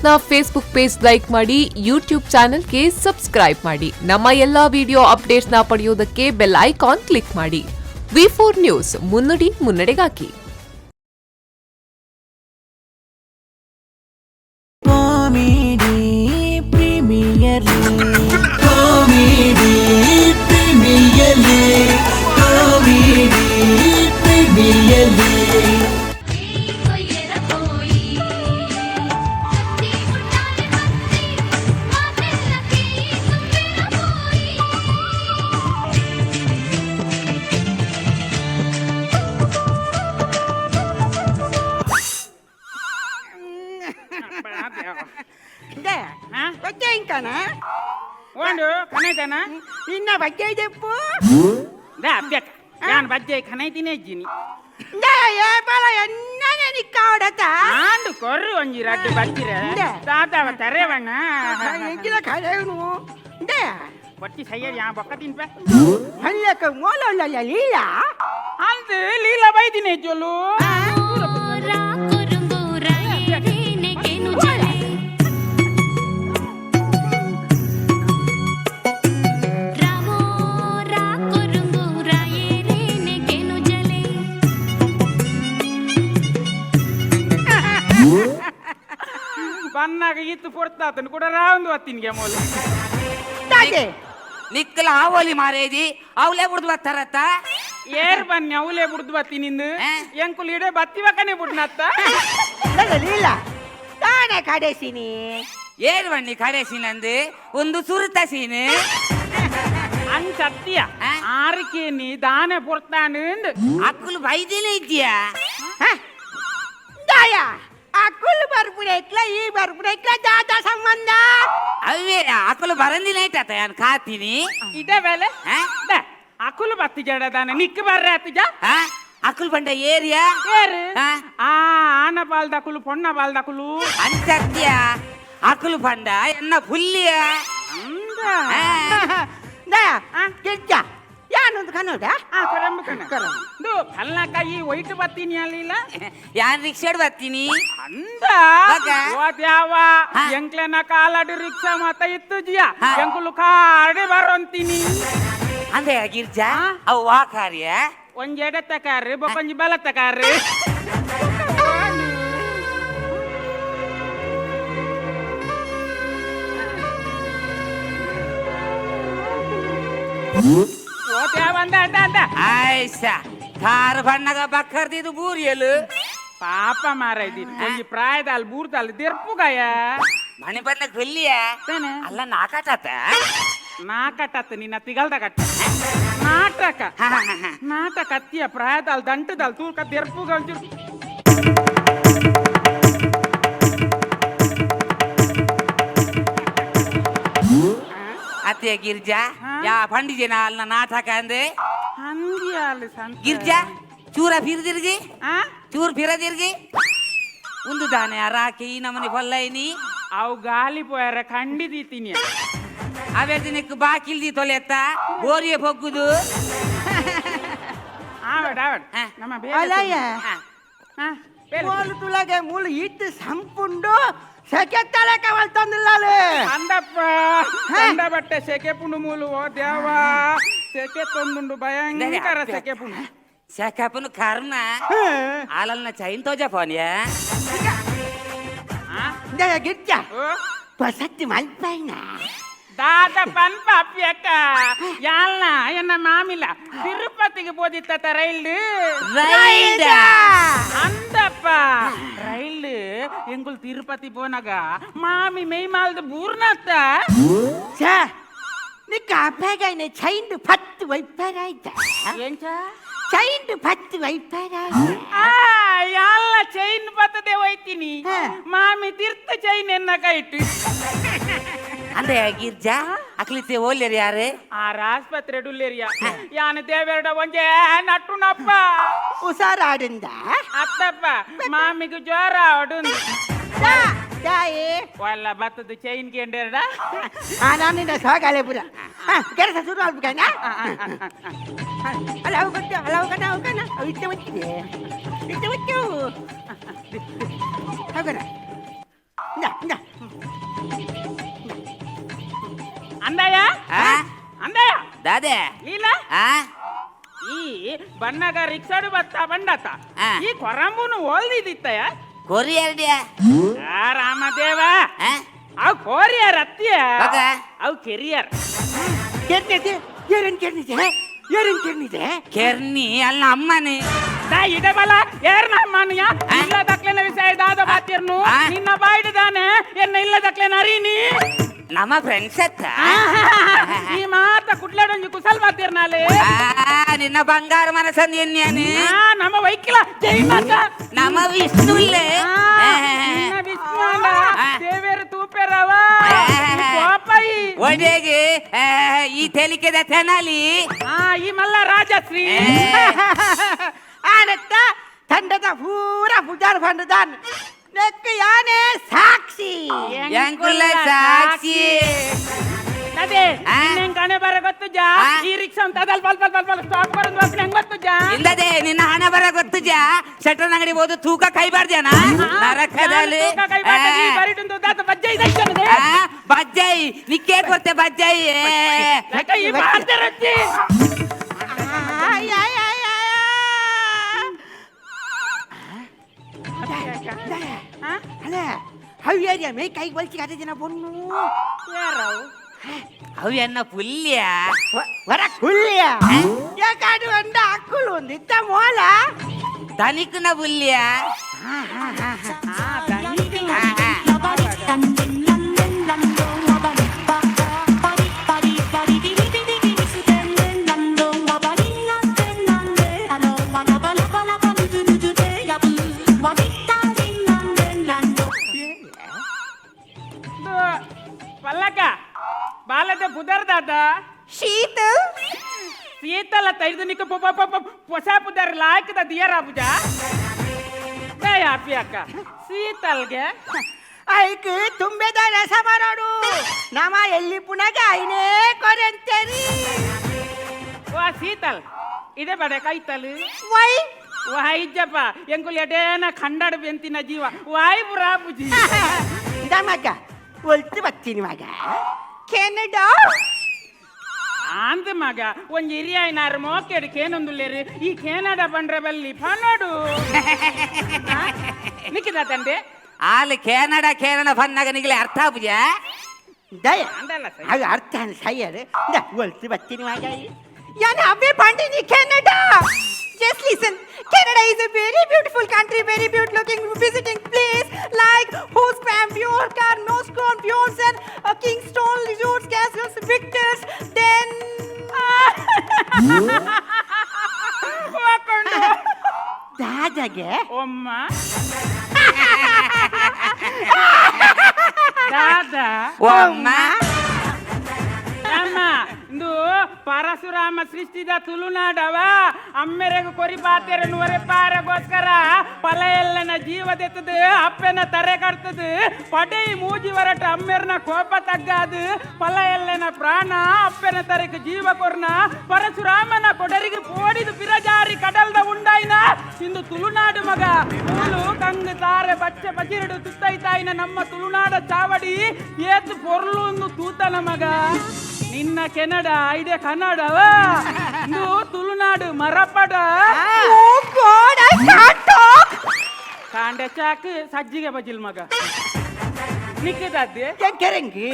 News ನ Facebook page like ಮಾಡಿ, YouTube ಚಾನೆಲ್ಗೆ ಸಬ್ಸ್ಕ್ರೈಬ್ ಮಾಡಿ. ನಮ್ಮ ಎಲ್ಲಾ ವಿಡಿಯೋ ಅಪ್ಡೇಟ್ಸ್ ನ ಪಡೆಯುವುದಕ್ಕೆ ಬೆಲ್ ಐಕಾನ್ ಕ್ಲಿಕ್ ಮಾಡಿ. ವಿ ಫೋರ್ ನ್ಯೂಸ್, ಮುನ್ನುಡಿ ಮುನ್ನಡೆಗಾಗಿ. Comedy Premier League, Comedy Premier League, Comedy Premier League. ಕೊಯ್ಯರ Koi ಕತ್ತಿ ಮುಟ್ಟಾನೆ ಬತ್ತಿ ಮಾತೆಲ್ಲ ಕೇಯಿ ತುಂಬಿರ ಪೋಯಿ. ಬಜ್ಜೆ ಇಂಕನ. ಓಂಡು ಕನೈತನ. ನಿನ್ನ ಬಜ್ಜೆ చెప్పు. దా ಅಬ್ಬ್ಯಕ್ಕ ಯಾನ್ ಬಜ್ಜೆ ಕನೈತಿನೇ ಇಜ್ಜಿನಿ. ಏ ಬಲ ಎನ್ನನೆ ನಿಕ್ಕಾವಡತ. ಆಂಡು ಕೊರ್ರು ಒಂಜಿ ರಡ್ಡು ಬಜ್ಜಿರೆ. ಇಂದೆ. ತಾತಾವ ತರೇವಣ್ಣ. ಎಂಚಿನ ಕರೆಯುನು ಇಂದೆ. ಬಟ್ಟಿ ಸಯ್ಯರ್ ಯಾ ಬೊಕ್ಕ ತಿನ್ಪೆ. ಅಲ್ಲಕ ಮೋಲ ಲೀಲಾ. ಅಂದ್ ಲೀಲಾ ಬೈದಿನಿ ಜೊಲ್ಲು. ರಾ ಕೊರುಂಗು ರಾಯೇನೆ ಕೆನು ಜಲೆ ರಾಮೋ ರಾ ಕೊರುಂಗು ರಾಯೇನೆ ಕೆನು ಜಲೆ. ಬನ್ನಾಗ ಇತ್ತು ಪೊರ್ತಾತನು ಕೂಡ ರಾವಂದು ಬತ್ತಿನ್ಗೆ ಮೂಲ. ತಾಜೆ. ನಿಕ್ಕಲ ಆವೋಲಿ ಮಾರೇದಿ, ಅವಲೇ ಬಿಡ್ದು ಬರ್ತಾರತ್ತ. ಏರ್ ಬನ್ನಿ ಅವಲೇ ಬುಡ್ದು ಬತ್ತಿ ನಿಂದು. ಆ? ಎಂಕುಲು ಇಡೆ ಬತ್ತಿ ಬಕ್ಕನೆ ಬುಡ್ನತ್ತ. ಲೀಲಾ ತಾನೆ ಕಡೆಸಿನಿ. ಏನ್ ಬಣ್ಣಿ ಕಡೆಸಿನಂದು ಒಂದು ಸುರುತ ಸೀನು. ಅಂಚತ್ತಿಯ. ಆ? ಆರಿಕೇನಿ ದಾನೆ ಪೊರ್ತಾನು. ಅಕ್ಕಲು ಬೈದಿನೇ ಇದ್ದೀಯಾ? ದಾಯ ಅಕ್ಕುಲು ಬರ್ಪುಡೆಕ್ಲ ಈ ಬರ್ಪುಡೆಕ್ಲ ದಾದ ಸಂಬಂಧ? ಅವೇ ಅಕ್ಕಲು ಬರಂದಿನ ಐತಾತ ಯಾನ್ ಕಾತೀನಿ. ಇದೇ ಬೇಲೆ. ಆ? The, ಅಕುಲು ಬತ್ತಿ ಜಡ ದಾನೆ ನಿಕ್ ಬರ್ರೆ ಆತಿಜ. ಆ? ಅಕ್ಕಲು ಬಂಡ ಏರಿಯಾ. ಏರು? ಆ? ಆ ಆನ ಬಾಲ್ದಕುಲು ಪೊಣ್ಣ ಬಾಲ್ದಕುಲು. ಅಂಚತ್ಯ, ಅಕ್ಕಲು ಬಂಡ ಎನ್ನ ಪುಲ್ಲಿಯ. ಅಂದ. ಆ? ದಯ. ಆ? ಗಿಜ್ಜ ಯಾನೊಂದು ಕನ್ನಡ. ಆ ಕೊರಂಬು ಕಣ. ಕೊರಂಬು. ದು ಫಲ್ನಾಕ ಈ ವೈಟ್ ಬತ್ತೀನಿ ಅಲ್ಲಿಲ್ಲ. ಯಾನ್ ರಿಕ್ಷಾಡ್ ಬರ್ತೀನಿ. ಅಂದ. ಓಕೆ. ಓದ್ಯಾವ. ಹಾ. ಎಂಕ್ಲೆನ ಕಾಲಾಡು ರಿಕ್ಷಾ ಮಾತ ಇತ್ತು ಜಿಯ. ಹಾ. ಎಂಕುಲು ಕಾಡೆ ಬರೋಂತೀನಿ. ಅಂದೆ ಗಿರ್ಜಾ. ಆ? ಅವು ವಾ ಕಾರ್ಯ? ಒಂಜಿ ಎಡತ್ತ ಕಾರು ಬೊಕೊಂಜಿ ಬಲತ್ತ ಕಾರು. ಓದ್ಯಾವ ಅಂದ ಅಂದ ಅಂದ. ಆಯ್ಸ ಕಾರ್ ಬಣ್ಣಗ ಬಕ್ಕರ್ದಿದು ಬೂರಿಯಲು. ಪಾಪ ಮಾರೈದಿ, ಒಂಜಿ ಪ್ರಾಯದ ಅಲ್ಲಿ ಬೂರ್ದಲ್ಲಿ ದೆರ್ಪುಗಾಯ. ಮನೆ ಬಂದ ಕೊಲ್ಲಿಯ. ತಾನೆ. ಅಲ್ಲ ನಾಕಾಟಾತ. ನಾಕಟತ್ ನಿನ್ನ ತಿಗಲ್ದ ಕಟ್ಟ ನಾಟಕ. ನಾಟಕ ಅತ್ತಿಯ ಪ್ರಾಯದಲ್ಲಿ ದಂಟದಲ್ಲಿ ತೂಕ ದೆರ್ಪುಗ ಒಂಚೂರು. ಅತ್ತೆ ಗಿರ್ಜಾ. ಹಾ? ಯಾ ಪಂಡಿಜನ ಅಲ್ಲ ನಾಟಕ ಅಂದೆ. ಹಂದಿ ಅಲ್ಲಿ ಸಂತ. ಗಿರ್ಜಾ ಚೂರ ಫಿರ್ದಿರ್ಗಿ. ಆ? ಚೂರ್ ಫಿರದಿರ್ಗಿ ಒಂದು ದಾನೆ ರಾಕಿ ಈ ನಮನಿ ಹೊಲ್ಲೈನಿ. ಅವು ಗಾಲಿ ಪೋಯಾರ ಖಂಡಿದೀತೀನಿ. ಅವೇ ದಿನಕ್ಕೆ ಬಾಕಿಲ್ದಿ ತೊಲೆತ್ತ ಬೋರಿಯ ಬೊಗ್ಗುದು. ಆವಡ ಆವಡ. ಹಾ. ನಮ್ಮ ಬೇರೆ. ಅಲಯ. ಹಾ. ಹಾ, ಬೇರೆ. ಮೂಲು ತುಲಗೆ ಮೂಲು ಇಟ್ಟು ಸಂಪುಂಡು ಸೆಕೆ ತಲೆಕ ತಂದಿಲ್ಲಾಲೆ. ಅಂದಪ್ಪ ಕಂಡ ಬಟ್ಟೆ ಸೆಕೆ ಪುಂಡು ಮೂಲು, ಓ ದೇವ, ಸೆಕೆ ತೊಂದುಂಡು ಭಯಂಕರ ಸೆಕೆ ಪುಂಡು. ಶಾಖಪನು ಕರ್ಮ ಆಲಲ್ನ ಚೈನ್ ತೋಜ ಫೋನ್ ಯಾ. ಆ? ಗಿಜ್ಜ. ಓ? ಪಸತ್ತಿ ಮಲ್ಪೈನ. ದಾದ ಪನ್ಪ ಅಪ್ಪ್ಯಕ್ಕ ಯಾಲ್ನ ಎನ್ನ ಮಾಮಿಲ ತಿರುಪತಿಗೆ ಬೋದಿತ್ತ ರೈಲ್. ರೈಲ್. ಅಂದಪ್ಪ ರೈಲ್ ಎಂಗುಲ್ ತಿರುಪತಿ ಪೋನಾಗ ಮಾಮಿ ಮೈ ಮಾಲ್ದ ಬೂರ್ನತ್ತ. ಛೇ ನಿಕ್ಕ ಅಪ್ಪಗೈನ ಚೈಂದು ಪತ್ತು ವೈಪರಾಯ್ತ. ಎಂಚ? ಚೈಂದು ಪತ್ತು ವೈಪರಾಯ್ತ. ಆ ಯಾಲ್ನ ಚೈನ್ ಬತ್ತದೆ ಹೋಯ್ತೀನಿ. ಹಾ. ಮಾಮಿ ತಿರ್ತ ಚೈನ್ ಎನ್ನ ಕೈಟು. ಅಂದೆ ಗಿರ್ಜಾ ಅಕ್ಲಿತೆ ಓಲ್ಯರ್ ಯಾರು? ಆ ಆಸ್ಪತ್ರೆ ಡುಲ್ಲೇರಿಯ ಯಾನ ದೇವೆರಡ ಒಂಜೆ ನಟ್ಟುನಪ್ಪ. ಹುಷಾರಾಡಿಂದ. ಅತ್ತಪ್ಪ ಮಾಮಿಗೆ ಜ್ವರ ಅಡುಂದು. ದಾಯೇ. ಒಲ್ಲ ಬತ್ತದ ಚೈನ್ ಕೇಂಡೇರಡ. ಆ ನಾನು ಸೋಗಾಲೆ ಪುರ ಕೆಲಸ ಶುರು ಆಗ್ಬೇಕಣ್ಣ. ಅಲ್ಲ ಅವು ಕೊಟ್ಟು ಅಲ್ಲ ಅವು ಕಣ ಅವು ಕಣ ಅವು ಇತ್ತೆ ಮುಚ್ಚಿದೆ ಇತ್ತೆ ಮುಚ್ಚು ಹೋಗೋಣ. ಅಂದಯ್ಯ ಅಂದಯ್ಯ ದಾದೆ ಲೀಲಾ ಆ ಈ ಬಣ್ಣಗ ರಿಕ್ಷಾಡು ಬತ್ತ ಬಂಡತ ಆ. ಈ ಕೊರಂಬುನು ಓಲ್ದಿತ್ತಿತ್ತಯ್ಯ ಕೊರಿಯರ್ಡ್ಯಾ ಆ ರಾಮದೇವ ಆ ಅವ್ ಕೋರಿಯರ್ ಅತ್ತಿಯ ಬಗ. ಅವ್ ಕೆರಿಯರ್ ಕೆರ್ನಿದೆ ಏರೇನ್ ಕೆರ್ನಿದೆ ಏರೇನ್ ಕೆರ್ನಿದೆ ಕೆರ್ನಿ ಅಲ್ಲ ಅಮ್ಮನೇ ದಾ ಇಡೆ ಬಲ ಏರ್ ನಮ್ಮನಿಯ ಆ? ಇಲ್ಲ ದಕ್ಲೆನ ವಿಷಯ ದಾದ ಬಾತಿರ್ನು ಆ? ನಿನ್ನ ಬಾಯ್ಡದಾನೆ ಎನ್ನ ಇಲ್ಲ ದಕ್ಲೆನ ಅರೀನಿ ನಮ್ಮ ಫ್ರೆಂಡ್ಸ್ ಅತ್ತ ಈ ಮಾತ ಕುಡ್ಲಾಡೊಂಜಿ ಕುಸಲ್ ಬಾತಿರ್ನಾಲೆ ಆ, ನಿನ್ನ ಬಂಗಾರ ಮನಸ್ಸಂದು ಎನ್ಯಾನೆ ಆ, ನಮ್ಮ ವೈಕಿಲ ಜೈ ಮಾತ ನಮ್ಮ ವಿಷ್ಣುಲ್ಲೇ ಆ, ನಿನ್ನ ವಿಷ್ಣು ಅಲ್ಲ ಆ. ದೇವೇರು ತೂಪೆರವ ಆ. ಕೋಪೈ ಒಡೆಗೆ ಆ, ಈ ತೆಲಿಕೆದ ತೆನಾಲಿ ಆ ಈ ಮಲ್ಲ ರಾಜಶ್ರೀ ಆನತ್ತ ತಂಡದ ಪೂರ ಪುಜಾರ್ ಬಂಡದಾನ್ ನೆಕ್ ಯಾನೆ ಸಾಕ್ಷಿ ಎಂಕುಲ ಸಾಕ್ಷಿ ಅದೇ ಆ. ನಿನ್ನ ಕಣೆ ಬರ ಗೊತ್ತು ಜಾ ಆ. ಈ ರಿಕ್ಷಾ ಅಂತ ಅದಲ್ ಬಲ್ ಬಲ್ ಬಲ್ ಬಲ್ ಸ್ಟಾಪ್ ಬರೋದು ಬರ್ತೀನಿ ಹೆಂಗ್ ಗೊತ್ತು ಜಾ ಇಂದದೆ ನಿನ್ನ ಹಣ ಬರ ಗೊತ್ತು ಜಾ ಶಟರ್ ಅಂಗಡಿ ಹೋದು ತೂಕ ಕೈಬಾರ್ದ್ಯಾನ ನರಕದಲ್ಲಿ ಆ, ಬಜ್ಜೆ ಇದಕ್ಕೆ ಆ, ಬಜ್ಜಾಯಿ ನಿಕ್ಕೇ ಕೊರ್ತೆ ಬಜ್ಜಾಯಿ ಈ ಬಾರ್ತಿರತ್ತಿ ಆಯ್, ಆಯ್, ಆಯ್, ಆಯ್. ಅಲ್ಲ ಹವ್ಯಾರಿಯ ಮೇ ಕೈಗೆ ಬಲ್ಸಿ ಅದೇ ದಿನ ಪೊಣ್ಣು ಯಾರವು ಅವು ಎನ್ನ ಪುಲ್ಯ ವರ ಕುಳ್ಳಿಯ ಯಾಕಾಡು ಅಂದ ಅಕ್ಕುಲು ಒಂದಿತ್ತ ಮೋಲ ದನಿಕುನ ಪುಲ್ಯ ಆ ದನಿಕಿನ. ಆ, ಆ. ಇದು ಪಲ್ಲಕ ಬಾಲದ ಪುದರ್ದಾದ ಶೀತ ಶೀತಲ ತೈದು ನಿಕ್ಕ ಪೊಪ ಪೊಪ ಹೊಸ ಪುದರ್ ಲಾಯ್ಕದ ದಿಯರ ಪೂಜ ಅಪ್ಪಿ ಅಕ್ಕ ಶೀತಲ್ಗೆ ಐಕ್ ತುಂಬಿದ ರಸ ಬರೋಡು ನಮ ಎಲ್ಲಿ ಪುನಗ ಐನೇ ಕೊರಂತೇರಿ ವಾ ಶೀತಲ್ ಇದೇ ಬಡೆ ಕೈತಲ್ ವೈ ವಾಯಿಜ್ಜಪ್ಪ ಎಂಕುಲ್ ಎಡೇನ ಖಂಡಾಡು ಬೆಂತಿನ ಜೀವ ವಾಯ್ ಪುರಾ ಪೂಜಿ ಇದ ಮಗ ಒಲ್ತು ಬತ್ತೀನಿ ಮಗ ಕೆನಡಾ ಆಂದ ಮಗ ಒಂಜಿ ಇರಿಯಾಯಿನಾರು ಮೋಕೆಡು ಕೇನೊಂದುಲ್ಲೇರು ಈ ಕೇನಡ ಬಂಡ್ರೆ ಬಲ್ಲಿ ಪನೋಡು ನಿಕ್ಕಿದ ತಂದೆ ಆಲ್ ಕೆನಡ ಕೆನಡ ಬನ್ನಾಗ ನಿಗಲೆ ಅರ್ಥ ಪೂಜ ದಯ ಅಂದಲ್ಲ ಸೈ. ಅದು ಅರ್ಥ ಸೈಯರ್ ಒಲ್ತು ಬತ್ತೀನಿ ಮಗ ಯಾನ್ ಹಬ್ಬೆ ಪಾಂಡಿನಿ Canada Just listen. Canada is a very beautiful country, very beautiful looking visiting place like Horsecram, Bjorkar, Noscon, Bjornsen, Kingston, Resorts, Castles, Victors. Then. ಹಾಕೊಂಡು ದಾದಾಗೆ ಒಮ್ಮ ದಾದಾ ಒಮ್ಮ ರಾಮ ಇಂದು ಪರಶುರಾಮ ಸೃಷ್ಟಿದ ತುಳುನಾಡವ ಅಮ್ಮೆರೆಗು ಕೊರಿ ಪಾತೆರ ನುವರೆ ಪಾರಗೋಸ್ಕರ ಫಲ ಎಲ್ಲನ ಜೀವದೆತ್ತದು ಅಪ್ಪೆನ ತರೆ ಕಟ್ತದು ಪಡೈ ಮೂಜಿ ವರಟ ಅಮ್ಮೆರ್ನ ಕೋಪ ತಗ್ಗಾದು ಫಲ ಎಲ್ಲನ ಪ್ರಾಣ ಅಪ್ಪೆನ ತರೆಗೆ ಜೀವ ಕೊರ್ನ ಪರಶುರಾಮನ ಕೊಡರಿಗೆ ಪೋಡಿದು ಪಿರಜಾರಿ ಕಡಲ್ದ ಉಂಡಾಯ್ನ ಇಂದು ತುಳುನಾಡು ಮಗ ಮೂಲು ಕಂಗು ತಾರೆ ಬಚ್ಚೆ ಬಜಿರಡು ತುತ್ತೈತಾಯಿನ ನಮ್ಮ ತುಳುನಾಡ ಚಾವಡಿ ಏತು ಪೊರ್ಲು ಒಂದು ತೂತನ ಮಗ ನಿನ್ನ ಕೆನಡ ಐಡೆ ಕನ್ನಡವ ಇಂದು ತುಳುನಾಡು ಮರಪಡ Oh God, I can't talk. ಕಾಂಡೆ ಚಾಕ್ ಸಜ್ಜಿಗೆ ಬಜಿಲ್ ಮಗ ನಿಕ್ಕದದ್ದೆ ಕೆರಂಗಿ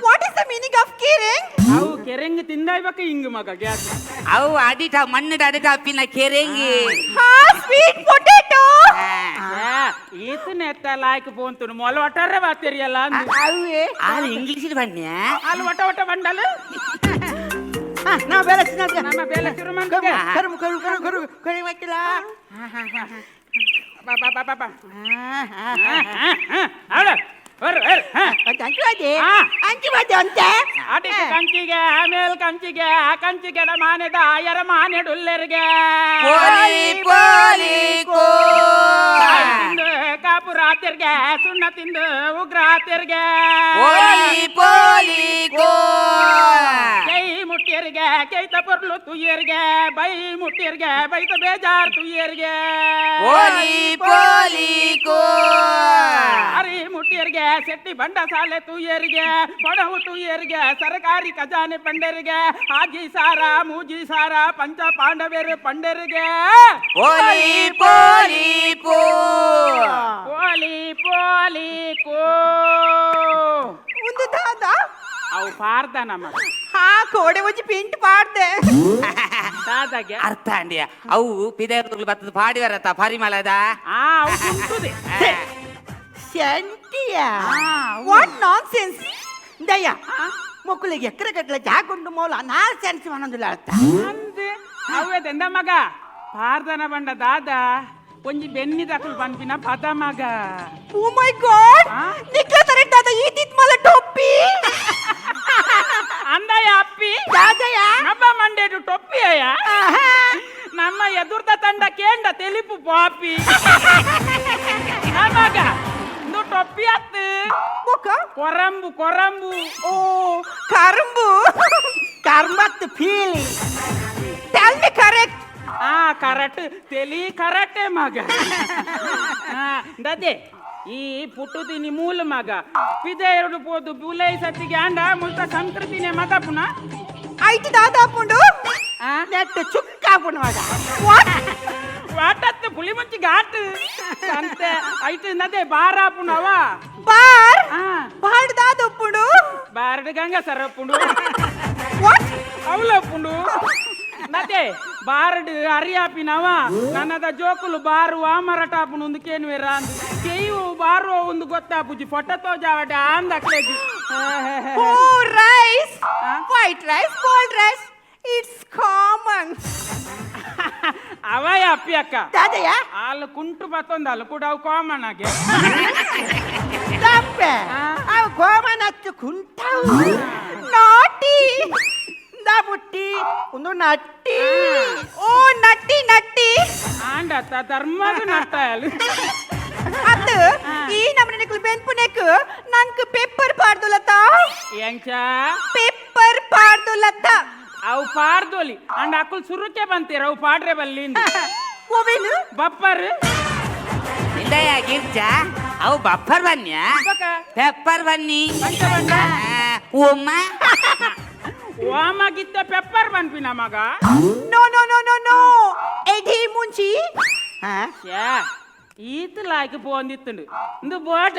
What is the meaning of kidding? ಅವು ಕೆರೆಂಗ್ ತಿಂದಾಯ್ಬೇಕು ಹಿಂಗ್ ಮಗ ಗ್ಯಾಸ್ ಅವು ಅಡಿಟ ಮಣ್ಣು ಅಡಿಟ ಅಪ್ಪಿನ ಕೆರೆಂಗಿ Ha, sweet potato. ಈತನ ಎತ್ತ ಲಾಯ್ಕ್ ಪೋಂತುನು ಮೊಲ ಒಟ್ಟಾರೆ ಬಾತಿರಿಯಲ್ಲ ಅಂದು ಅವೇ ಆಲ್ ಇಂಗ್ಲಿಷ್ ಬನ್ನಿ ಅಲ್ಲಿ ಒಟ್ಟ ಒಟ್ಟ ಬಂಡಲು ನಾವು ಬೇರೆ ನಮ್ಮ ಬೇಲೆ ಶುರು ಮಾಡ್ಕ ಕರು ಕರು ಕರು ಕರು ಕರಿ ಮಕ್ಕಿಲ್ಲ ಬಾ ಬಾ ಬಾ ಬಾ ಬಾ ಅವಳ ಹೊರ್ ಹೊರ್ ಹಾ ಅಂಚು ಬಾದೆ ಆ. ಅಂಚು ಬಾದೆ ಅಂತೆ ಆಡಿ. ಕಂಚಿಗೆ ಮೇಲ್ ಕಂಚಿಗೆ ಕಂಚಿಗೆ ಮಾನೆದ ಎರ ಮಾನೆಡುಲ್ಲೆರ್ಗೆ ಪೋಲಿ ಪೋಲಿ ಕೋ ತಿಂದು ಕಾಪುರಾತಿರ್ಗೆ ಸುಣ್ಣ ತಿಂದು ಉಗ್ರಾತಿರ್ಗೆ ಪೋಲಿ ಪೋಲಿ ಕೋ ಕೈ ಮುಟ್ಟಿಯರಿಗೆ ಕೈತ ಪೊರ್ಲು ತುಯ್ಯರಿಗೆ ಬೈ ಮುಟ್ಟಿಯರಿಗೆ ಬೈತ ಬೇಜಾರ್ ತುಯ್ಯರಿಗೆ ಪೋಲಿ ಪೋಲಿ ಕೋ ಅರಿ ಮುಟ್ಟಿಯರಿಗೆ ಶೆಟ್ಟಿ ಬಂಡ ಸಾಲೆ ತುಯ್ಯರಿಗೆ ಪಡವು ತುಯ್ಯರಿಗೆ ಸರಕಾರಿ ಖಜಾನೆ ಪಂಡರಿಗೆ ಆಜಿ ಸಾರ ಮೂಜಿ ಸಾರ ಪಂಚ ಪಾಂಡವೇರು ಪಂಡರಿಗೆ ಪೋಲಿ ಪೋಲಿ ಪೋ ಪೋಲಿ ಪೋಲಿ ಕೋ ಉಂದು ದಾದ ಅವು ಪಾರ್ದ ನಮ್ಮ ಹಾ ಕೋಡೆ ಒಂಜಿ ಪಿಂಟ್ ಪಾಡ್ದೆ ದಾದಾಗೆ ಅರ್ಥ ಅಂಡಿಯ ಅವು ಪಿದೆಗಳು ಬತ್ತದ ಪಾಡಿ ಬರತ್ತ ಪರಿಮಳದ ಆ ಅವು ಕುಂತುದೆ ಶಂಟಿಯ what non sense ದಯ್ಯ ಮಕ್ಕಳಿಗೆ ಎಕ್ಕರೆ ಗಟ್ಟಲೆ ಜಾಗುಂಡು ಮೌಲ ನಾಲ್ ಸೆನ್ಸ್ ಮನೊಂದಿಲ್ಲ ಅರ್ಥ ಅಂದೆ ಅವ್ವೆ ಮಗ ಪಾರ್ದನ ಬಂಡ ದಾದ ಒಂಜಿ ಬೆನ್ನಿ ದಕುಲು ಪನ್ಪಿನ ಪದ ಮಗ ಓ ಮೈ ಗಾಡ್ ಆ? ನಿಕ್ಲ ತರಟ್ ದಾದ ಈ ತಿತ್ ಮಲ ಟೊಪ್ಪಿ ಅಂದಯ ಅಪ್ಪಿ ದಾದಯ್ಯ ನಮ್ಮ ಮಂಡೇಡು ಟೊಪ್ಪಿ ಅಯ್ಯ ನಮ್ಮ ಎದುರ್ದ ತಂಡ ಕೇಂಡ ತೆಲಿಪು ಪಾಪಿ ನಮಗ ಇಂದು ಟೊಪ್ಪಿ ಅತ್ತು ಬೊಕ ಕೊರಂಬು ಕೊರಂಬು ಓ ಕರಂಬು ಕರ್ಮತ್ ಫೀಲಿ tell me correct ಆ ಕರೆಕ್ಟ್ ತೆಲಿ ಕರೆಕ್ಟೇ ಮಗ ದದೆ ಈ ಪುಟ್ಟುದಿನಿ ಮೂಲ ಮಗ ಪಿದ ಎರಡು ಪೋದು ಬುಲೈ ಸತ್ತಿಗೆ ಅಂಡ ಮುಲ್ತ ಸಂಸ್ಕೃತಿನೇ ಮಗ ಪುನಃ ಐತಿ ದಾದ ಪುಂಡು ನೆಟ್ಟು ಚುಕ್ಕಾಪುಣ ಮಗ what ವಾಟತ್ತು ಪುಳಿ ಮುಂಚಿ ಘಾಟ್ ಅಂತೆ ಐತು ನದೆ ಬಾರ ಪುನವ ಬಾರ್ ಆ ಬಾರ್ ದಾದ ಪುಂಡು ಬಾರಡು ಗಂಗಾ ಸರಪುಂಡು what ಅವಲ ಪುಂಡು ನದೆ ಬಾರಡು ಅರಿಯಾಪಿನವ ನನ್ನದ ಜೋಕುಲು ಬಾರು ವಾಮರಟಾಪುನು ಒಂದು ಕೇನುವೆರ ಅಂದು ಕೇಯು ಬಾರು ಒಂದು ಗೊತ್ತಾಪುಜಿ ಫೋಟೋ ತೋಜಾವಟ ಅಂದ ಅಕ್ಲೇಜಿ ಓ rice white rice gold rice it's common ಅವಯ ಅಪ್ಪಿ ಅಕ್ಕ ದಾದಯ್ಯ ಅಲ್ಲ ಕುಂಟು ಬತ್ತೊಂದು ಅಲ್ಲ ಕೂಡ ಅವು ಕಾಮನ್ ಆಗಿ ತಪ್ಪೆ ಅವು ಕೋಮನತ್ತು ಕುಂಟವು ನಾಟಿ ಇಂದ ಬುಟ್ಟಿ ಒಂದು ನಟ್ಟಿ ಓ ನಟ್ಟಿ ನಟ್ಟಿ ಆಂಡತ್ತ ಧರ್ಮದ ನಟ್ಟ ಅಲ್ಲಿ ಅತ್ತು ಈ ನಮ್ಮನೆ ನಿಕ್ಲು ಬೆನ್ಪುನೆಕ್ ನಂಕ್ ಪೆಪ್ಪರ್ ಪಾಡ್ದುಲತ್ತ ಎಂಚ ಪೆಪ್ಪರ್ ಪಾಡ್ದುಲತ್ತ ಅವು ಪಾರ್ದೋಲಿ ಅಂಡ್ ಅಕ್ಕುಲ್ ಸುರುಕೆ ಬಂತೀರ ಅವು ಪಾಡ್ರೆ ಬಲ್ಲಿ ಓವೇನು ಬಪ್ಪರ್ ಇಂದಯ ಗಿರ್ಜ ಅವು ಬಪ್ಪರ್ ಬನ್ನಿಯ ಪೆಪ್ಪರ್ ಬನ್ನಿ ಓಮ್ಮ ಓಮಗಿತ್ತ ಪೆಪ್ಪರ್ ಬನ್ಪಿನ ಮಗ no no no no no ಎಡಿ ಮುಂಚಿ ಹಾ ಛೇ ಈತ ಲಾಯ್ಕ್ ಪೋಂದಿತ್ತುಂಡು ಇಂದು ಬೋಟ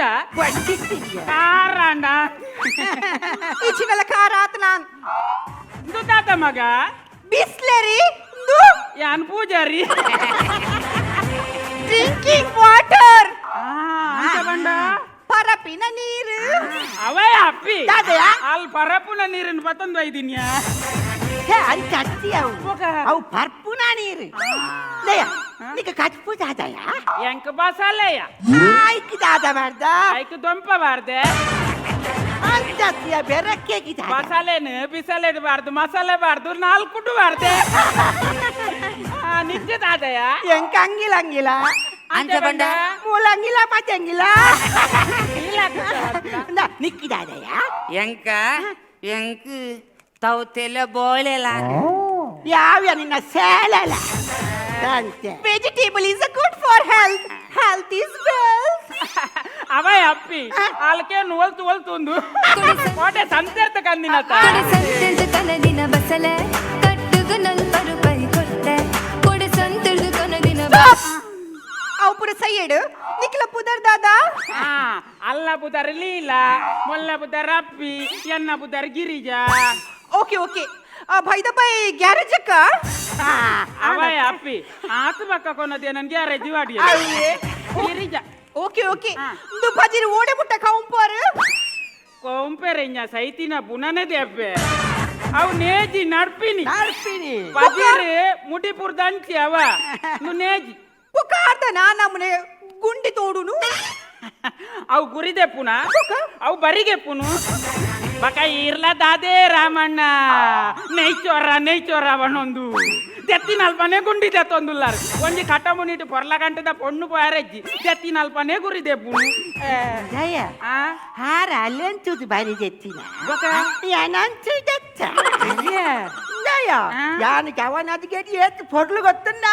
ಕಾರಾಂಡ ಈಚಿನಲ ಖಾರ ಆತ ನಾನ್ ಇಂದು ತಾತ ಮಗ ಬಿಸ್ಲೆರಿ ಯಾನ್ ಪೂಜಾರಿ ಡ್ರಿಂಕಿಂಗ್ ವಾಟರ್ ಅಂತ ಬಂಡ ಪರಪಿನ ನೀರು ಅವೇ ಅಪ್ಪಿ ದಾದಯ್ಯ ಅಲ್ಲಿ ಪರಪುನ ನೀರಿನ ಪತ್ತೊಂದು ಐದಿನ್ಯಾ ಹೇ ಅಂಚ ಅತ್ತಿ ಅವು ಅವು ಪರ್ಪುನ ನೀರು ದಯ್ಯ ನಿಕ್ಕ ಕಚ್ಪು ದಾದಯ್ಯ ಎಂಕ ಬಸಾಲೆಯ ಆಯ್ಕೆ ದಾದ ಮಾಡ್ದ ಐಕ್ ದೊಂಪ ಬಾರ್ದೆ ಅಂಚ ಅತ್ತಿಯ ಬೆರಕ್ಕೆ ದಾದ ಮಸಾಲೆನು ಬಿಸಲೆಡು ಬಾರ್ದು ಮಸಾಲೆ ಬಾರ್ದು ನಾಲ್ಕುಟು ಬಾರ್ದೆ ನಿಜ ದಾದಯ್ಯ ಎಂಕ ಅಂಗಿಲ ಅಂಗಿಲ ಅಂಚ ಬಂಡ ಮೂಲ ಅಂಗಿಲ ಪಚಂಗಿಲ ನಿಕ್ಕಿ ದಾದಯ್ಯ ಎಂಕ ಎಂಕ್ ತೌತೆಲ್ಲ ಬೋಳೆಲ ಯಾವ ನಿನ್ನ ಸೇಲಲ ಅಂತೆ vegetable is good for health health is wealth ಅವೇ ಅಪ್ಪಿ ಅಲ್ಕೆ ಒಲ್ತು ಒಲ್ತು ಒಂದು ಕೋಟೆ ಸಂತೆರ್ತ ಕಂದಿನ ಕೊಡೆ ಸಂತಿರ್ದು ಕನದಿನ ಬಸಲೆ ಕಟ್ಟುಗು ನಲ್ಪ ರೂಪಾಯಿ ಕೊಟ್ಟೆ ಕೊಡೆ ಸಂತಿರ್ದು ಕನದಿನ ಅವು ಪುರ ಸೈಯಡು ನಿಖಿಲ ಪುದರ್ ದಾದಾ ಅಲ್ಲ ಬುದರ್ ಲೀಲಾ ಮೊಲ್ಲ ಬುದರ್ ಅಪ್ಪಿ ಎನ್ನ ಬುದರ್ ಗಿರಿಜಾ ಓಕೆ ಓಕೆ ಭಾಯ್ದ ಬೈ ಗ್ಯಾರೇಜ್ ಅಕ್ಕ ಅವೇ ಅಪ್ಪಿ ಆತು ಬಕ್ಕ ಕೊನದೆ ನನ್ ಗ್ಯಾರೇಜ್ ವಾಡಿ ಗಿರಿಜಾ ಓಕೆ ಓಕೆ ಇಂದು ಭಜಿರಿ ಓಡೆ ಮುಟ್ಟ ಕೌಂಪಾರು ಕೊಂಪೆರೆಂಜ ಸೈತಿನ ಬುಣನೆ ದೇಪ್ಪೆ ಅವು ನೇಜಿ ನಡ್ಪಿನಿ ನಡ್ಪಿನಿ ಪಜಿರು ಮುಡಿಪುರ್ ದಂಚಿ ಅವ ನು ನೇಜಿ ಕುಕಾರ್ದ ನಮ್ಮನೆ ಗುಂಡಿ ತೋಡುನು ಅವು ಗುರಿದೆಪ್ಪುನ ಅವು ಬರಿಗೆಪ್ಪುನು ಬಕ ಇರ್ಲ ದಾದೇ ರಾಮಣ್ಣ ನೈಚೋರ ನೈಚೋರ ಬಣ್ಣೊಂದು ದೆತ್ತಿನಲ್ಪನೆ ಗುಂಡಿ ದೆತ್ತೊಂದುಲ್ಲಾರು ಒಂಜಿ ಕಟ್ಟಮುನಿಟ್ಟು ಪೊರ್ಲ ಗಂಟದ ಪೊಣ್ಣು ಪೋಯಾರೆಜ್ಜಿ ದೆತ್ತಿನಲ್ಪನೆ ಗುರಿ ದೆಪ್ಪುನು. ಜಯ. ಆ. ಹಾರ ಅಲ್ಲೆಂಚೂದು ಬಾರಿ ಜೆತ್ತಿನ. ಬೊಕ? ಯಾನಂಚು ದೆತ್ತ ಜಯ. ಆ? ಯಾನು ಜವನದಿಗೆ ಏತ್ ಪೊರ್ಲು ಗೊತ್ತುಂಡ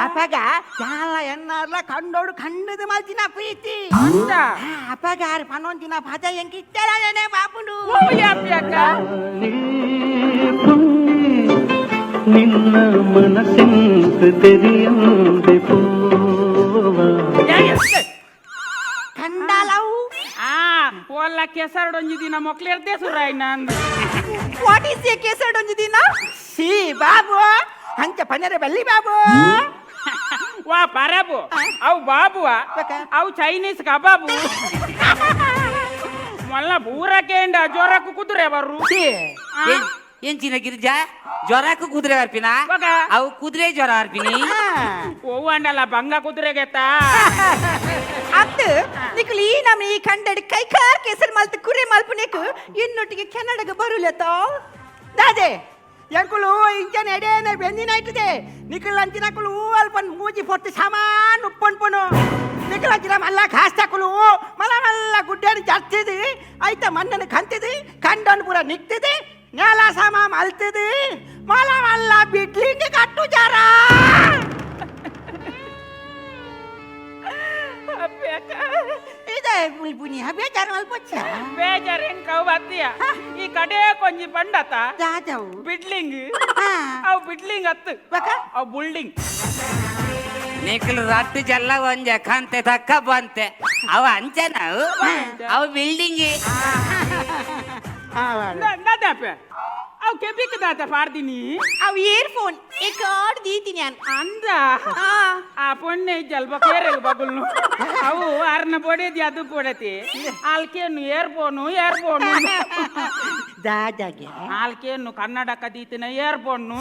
ಅಪಗ ಯಾಲ ಎನ್ನಾರ್ಲ ಕಂಡೋಡು ಕಂಡದು ಮಲ್ತಿನ ಪ್ರೀತಿ. ಅಂದ? ಆ, ಅಪಗ ಆರು ಪನ್ನೊಂದಿನ ಪದ ಎಂಕ್ ಇತ್ತಲನೆ ಬಾಪುಂಡು. ಓ ಯಾಪಿ ಅಕ್ಕ. ನಿನ್ನ ಮನಸ್ಸೆಂದು ತೆರೆಯಂತೆ ಪೋವ. ಕಂಡಲವು. ಆ ಓಲ್ಲ ಕೆಸರಡೊಂಜಿ ದಿನ ಮೊಕ್ಲಿರ್ದೆ ಸುರಾಯ್ನ ಅಂದು. What is A ಕೇಸರಡೊಂಜಿ ದಿನ? ಸಿ ಬಾಬು ಅಂಚ ಪನ್ನರೆ ಬಲ್ಲಿ ಬಾಬು. ವಾ ಪರಬು ಅವು ಬಾಬುವ. ಬಕ? ಅವು ಚೈನೀಸ್ ಕಬಾಬು ಮೊಲ್ಲ ಪೂರಕೇಂಡ ಜ್ವರಕ್ಕೂ ಕುದುರೆ ಬರು. ಸಿ. ಎಂಚಿನ ಗಿರಿಜಾ, ಜ್ವರಕ್ಕೂ ಕುದುರೆ ಬರ್ಪಿನ? ಬಕ? ಅವು ಕುದುರೆ ಜ್ವರ ಬರ್ಪಿನಿ. ಆ. ಹೂವಂಡಲ್ಲ ಬಂಗ ಕುದುರೆಗೆತ್ತ. ಅತ್ ನಿಕುಲು ಈ ನಮ್ಮ ಈ ಕಂಡಡಿ ಕೈ ಕಾರ್ ಕೇಸರ್ ಮಲ್ತು ಕುರೆ ಮಲ್ಪುನೇಕು ಇನ್ನೊಟ್ಟಿಗೆ ಕೆನಡಗ ಬರುಲೆತ. ದಾದೆ ಎಂಕುಲು ಇಂಚನ ಎಡೇನೆ ಬೆಂದಿನ ಇಟ್ಟಿದೆ ನಿಖಲ್ ಅಂಚಿನಕುಲು ಅಲ್ಪನ್ ಮೂಜಿ ಪೊಟ್ಟು ಸಮಾನ್ ಉಪ್ಪನ್ಪುನು ನಿಖಲ್ ಅಂಚಿನ ಮಲ್ಲ ಕಾಸ್ತಕುಲು ಮಲ್ಲ ಮಲ್ಲ ಗುಡ್ಡೇನು ಜರ್ತಿది ಐತ ಮಣ್ಣನ್ನು ಕಂತಿది ಕಂಡನ್ ಪೂರ ನಿಕ್ತಿది నేల ಸಮ ಮಲ್ತಿది ಮಲ ಮಲ್ಲ ಬಿಡ್ಲಿಂಗ್ ಕಟ್ಟು ಜರ. ಇದೆ ಬುಲ್ಬುನಿ ಬೇಜಾರು ಮಲ್ಪೊಚ್ಚ. ಬೇಜಾರ್ ಹೆಂಗ್ ಕವು ಬತ್ತೀಯ ಈ ಕಡೆ ಕೊಂಜಿ ಪಂಡತ. ದಾದವು? ಬಿಡ್ಲಿಂಗ್. ಹಾ. ಅವು ಬಿಡ್ಲಿಂಗ್ ಅತ್ತು. ಬಕ? ಅವು ಬುಲ್ಡಿಂಗ್. ನಿಖಲ್ ರಟ್ಟು ಜಲ್ಲ ಒಂಜ ಕಂತೆ ತಕ್ಕ ಬಂತೆ ಅವ ಅಂಚನವು ಅವು ಬಿಲ್ಡಿಂಗ್. ದಾದಾಪೆ ಅವು ಕೆಬಿಕ್ ದಾದ ಪಾಡ್ದಿನಿ. ಅವು ಇಯರ್ ಫೋನ್ ಈ ಕಾರ್ಡ್ ದೀತೀನಿ ನಾನು. ಅಂದ? ಆ. ಆ ಪೊಣ್ಣೆ ಇಜ್ಜಲ್ ಕೇರೆಗ್ ಬಗುಲ್ನು ಅವು ಅರ್ನ ಬೊಡೆದಿ ಅದು ಪೊಡತಿ ಆಲ್ಕೇನು ಏರ್ಬೋನು ಏರ್ಬೋನು. ದಾದಾಗೆ? ಆಲ್ಕೇನು ಕನ್ನಡ ಕದೀತಿನ ಏರ್ಬೋನು.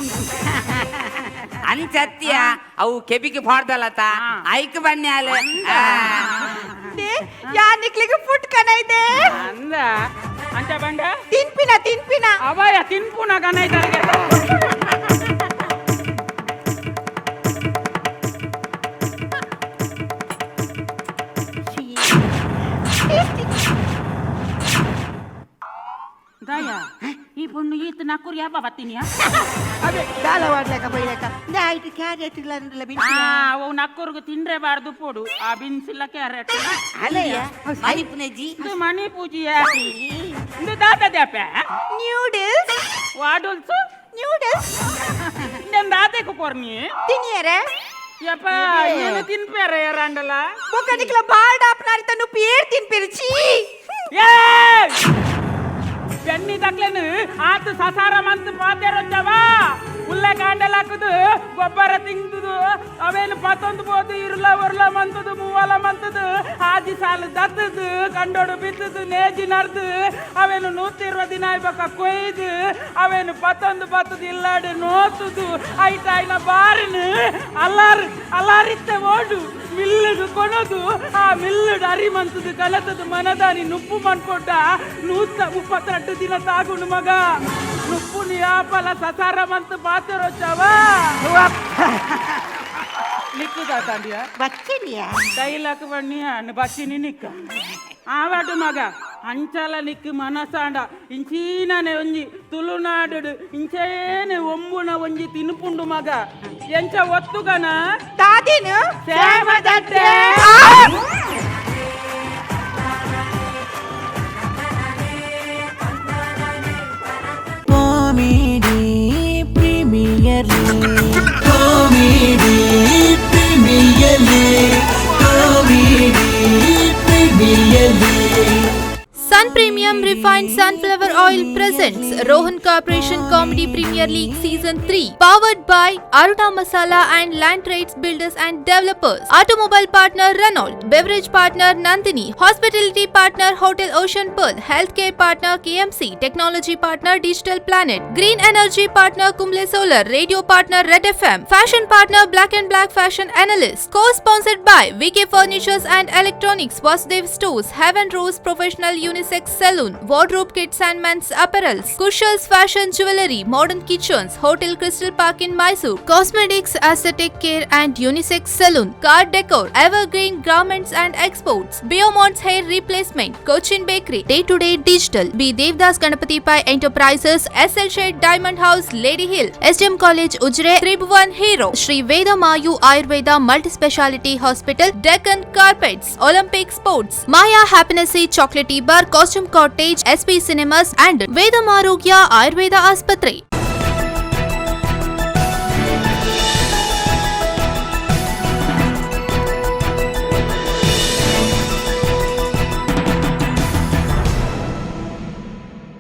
ಅಂಚತ್ಯ ಅವು ಕೆಬಿಗೆ ಪಾಡ್ದಲತ ಐಕ್ ಬನ್ನಿ ಅಲ್ಲ. ಯಾ ನಿಕ್ಲಿಗೆ ಫುಟ್ ಕನ ಇದೆ. ಅಂದ ಅಂಚ ಬಂಡ. ತಿನ್ಪಿನ ತಿನ್ಪಿನ. ಅವಯ ತಿನ್ಪುನ ಕನೈತರಿಗೆ. ದಯ ಈ ಪೊಣ್ಣು ಈತ ನಕ್ಕುರ್ ಯಾಪ ಬತ್ತೀನಿ. ಅದೇ ದಾಲ ವಾಡ್ಲೇಕ ಬೈಲೇಕ ಆಯ್ತು ಕ್ಯಾರೆಟ್ ಇಲ್ಲ. ಆ ಅವು ನಕ್ಕುರ್ಗು ತಿಂಡ್ರೆ ಬಾರ್ದು ಪೋಡು ಆ ಬಿನ್ಸ್ ಇಲ್ಲ ಕ್ಯಾರೆಟ್. ಅಲ್ಲಯ್ಯ. ಮನಿಪುನೆಜಿ. ಇದು ಮಣಿ ಪೂಜೆಯ ಇದು ದಾತದ್ಯಾಪೆ? ನ್ಯೂಡಲ್ಸ್. ವಾಡುಲ್ಸು. ನ್ಯೂಡಲ್ಸ್. నేను దాతకు ಕೊರ್ನಿ. ತಿನ್ನಿಯರೆ? ಯಪ್ಪ ಏನು ತಿನ್ಪೇರ ಯಾರಂಡಲ. ಬೊಕ್ಕ ನಿಕ್ಲ ಬಾರ್ಡ್ ಆಪ್ನಾರಿತ ನುಪ್ಪು ಏರ್ ತಿನ್ಪಿರಿ ಚೀ. ಏ ಬೆನ್ನಿ ತಕ್ಲೇನು ಆತು ಸಸಾರ ಮಂತ್ ಪಾತೆರೊಚ್ಚವಾ ಉಲ್ಲ ಕಾಂಡಲಾಕುದು ಗೊಬ್ಬರ ತಿಂದುದು ಅವೇನು ಪತ್ತೊಂದು ಬೋದು ಇರುಲ ಒರ್ಲ ಮಂತದು ಮೂವಲ ಮಂತದು ಆಜಿ ಸಾಲು ದತ್ತದು ಕಂಡೋಡು ಬಿತ್ತದು ನೇಜಿ ನರ್ದು ಅವೇನು ನೂತಿರುವ ದಿನ ಬೊಕ್ಕ ಕೊಯ್ದು ಅವೇನು ಪತ್ತೊಂದು ಬತ್ತದು ಇಲ್ಲಾಡು ನೋತುದು ಐಟಾಯ್ನ ಬಾರಿನು ಅಲ್ಲಾರು ಅಲ್ಲಾರಿತ್ತೆ ಓಡು ಮಿಲ್ಲುಡು ಕೊನದು ಆ ಮಿಲ್ಲುಡು ಅರಿ ಮಂತದು ಕಲತದು ಮನದಾನಿ ನುಪ್ಪು ಮನ್ಪೊಡ್ಡ 132 ದಿನ ತಾಗುಣು ಮಗ ನುಪ್ಪುನಿ ಯಾಪಲ ಸಸಾರ ಮಂತು ಪಾತೆರೊಚ್ಚವ ನಿಕ್ಕುದ ತಾಂಡಿಯ. ಬಚ್ಚಿನಿಯ. ಡೈಲಾಗ್ ಬಣ್ಣಿ ಅಣ್ಣ ಬಚ್ಚಿನಿ ನಿಕ್ಕ ಆವಾಡು ಮಗ ಅಂಚಲ ನಿಕ್ಕು ಮನಸಾಂಡ ಇಂಚೀನನೆ ಒಂಜಿ ತುಳುನಾಡು ಇಂಚೇನೆ ಒಂಬುನ ಒಂಜಿ ತಿನ್ಪುಂಡು ಮಗ ಎಂಚ ಒತ್ತುಗನ. ದಾದಿನು? ಸೇಮದಡ್ಡೆ. Comedy Premier League. Comedy Premier League. Comedy Premier League. Sun Premium Refined Sunflower Oil presents Rohan Corporation Comedy Premier League Season 3, powered by Aruna Masala and Land Trades Builders and Developers. Automobile partner Renault, beverage partner Nandini, hospitality partner Hotel Ocean Pearl, healthcare partner KMC, technology partner Digital Planet, green energy partner Kumble Solar, radio partner Red FM, fashion partner Black and Black Fashion Analyst, co-sponsored by VK Furnitures and Electronics, Vasudev Stores, Heaven Rose Professional Unisex Salon. Saloon, Wardrobe Kids and Men's Apparels, Kushal's Fashion Jewelry, Modern Kitchens, Hotel Crystal Park in Mysore, Cosmetics, Aesthetic Care and Unisex Saloon, Car Decor, Evergreen Garments and Exports, Biomont's Hair Replacement, Cochin Bakery, Day to Day Digital, B. Devdas Ganapati Pai Enterprises, SL Shade Diamond House, Lady Hill, SDM College, Ujire, Tribhuvan Hero, Sri Veda Mayu Ayurveda Multi-Speciality Hospital, Deccan Carpets, Olympic Sports, Maya Happiness Chocolatey Bar, Costume Cottage, SP Cinemas and Veda Marogya Ayurveda Aspatre.